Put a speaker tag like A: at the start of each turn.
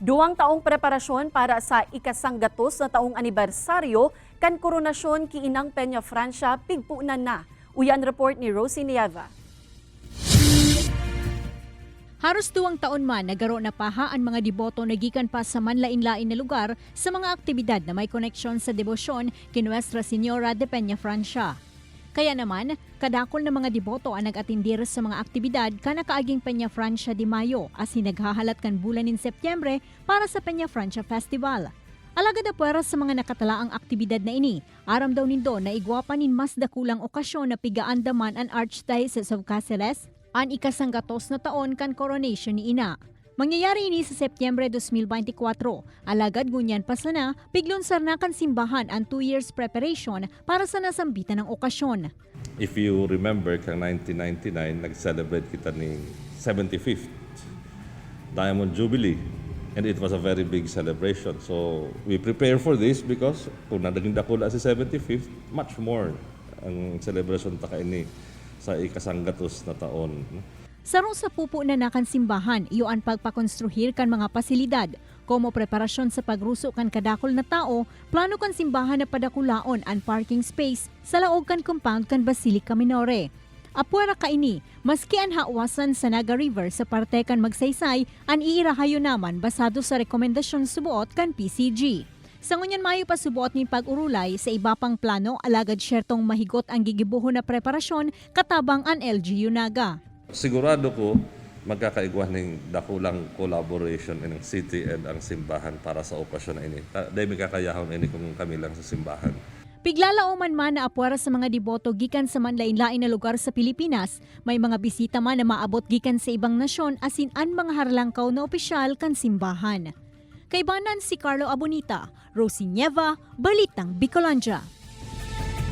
A: 2 taong preparasyon para sa ikasanggatos na taong anibersaryo kan koronasyon ki Inang Peñafrancia pigpunan na. Uyan report ni Rosie Nieva.
B: Haros 2 taon man nagaro na paha ang mga deboto na gikan pa sa manlain-lain na lugar sa mga aktibidad na may koneksyon sa debosyon ki Nuestra Señora de Peñafrancia. Kaya naman, kadakol na mga deboto ang nag-atindir sa mga aktibidad kanakaaging Peñafrancia de Mayo asin naghahalat kan bulan nin Setyembre para sa Peñafrancia Festival. Alagad apuera sa mga nakatalaang aktibidad na ini, aram daw nindo na igwa pa nin mas dakulang okasyon na pigaan daman ang Archdiocese of Caceres ang ikasanggatos na taon kan coronation ni Ina. Mangyayari ini sa Setyembre 2024. Alagad ngunyan pa sana, piglunsar na kan simbahan ang 2 years preparation para sa nasambitan ng okasyon.
C: If you remember, kang 1999, nag-celebrate kita ni 75th Diamond Jubilee. And it was a very big celebration. So we prepare for this because kung naging dakula si 75th, much more ang celebration ta kaini sa ikasanggatos na taon.
B: Sarong sa pupo na nakan simbahan, iyo ang pagpakonstruhir kan mga pasilidad. Como preparasyon sa pagruso kan kadakol na tao, plano kan simbahan na padakulaon ang parking space sa laog kan compound kan Basilica Minore. Apuera kaini, maski ang hawasan sa Naga River sa parte kan Magsaysay, an iirahayo naman basado sa rekomendasyon subuot kan PCG. Sa ngunyan Mayo pa subuot ni pag-urulay sa iba pang plano, alagad syertong mahigot ang gigibuho na preparasyon katabang ang LGU Naga.
C: Sigurado ko magkakaigwa ng dakulang collaboration ng city and ang simbahan para sa okasyon na ini. Dahil may kakayahon ini kung kami lang sa simbahan.
B: Piglalauman man na apuera sa mga deboto gikan sa manlain-lain na lugar sa Pilipinas, may mga bisita man na maabot gikan sa ibang nasyon asin an mga harlangkaw na opisyal kan simbahan. Kaibanan si Carlo Abonita, Rosie Nieva, Balitang Bicolandia.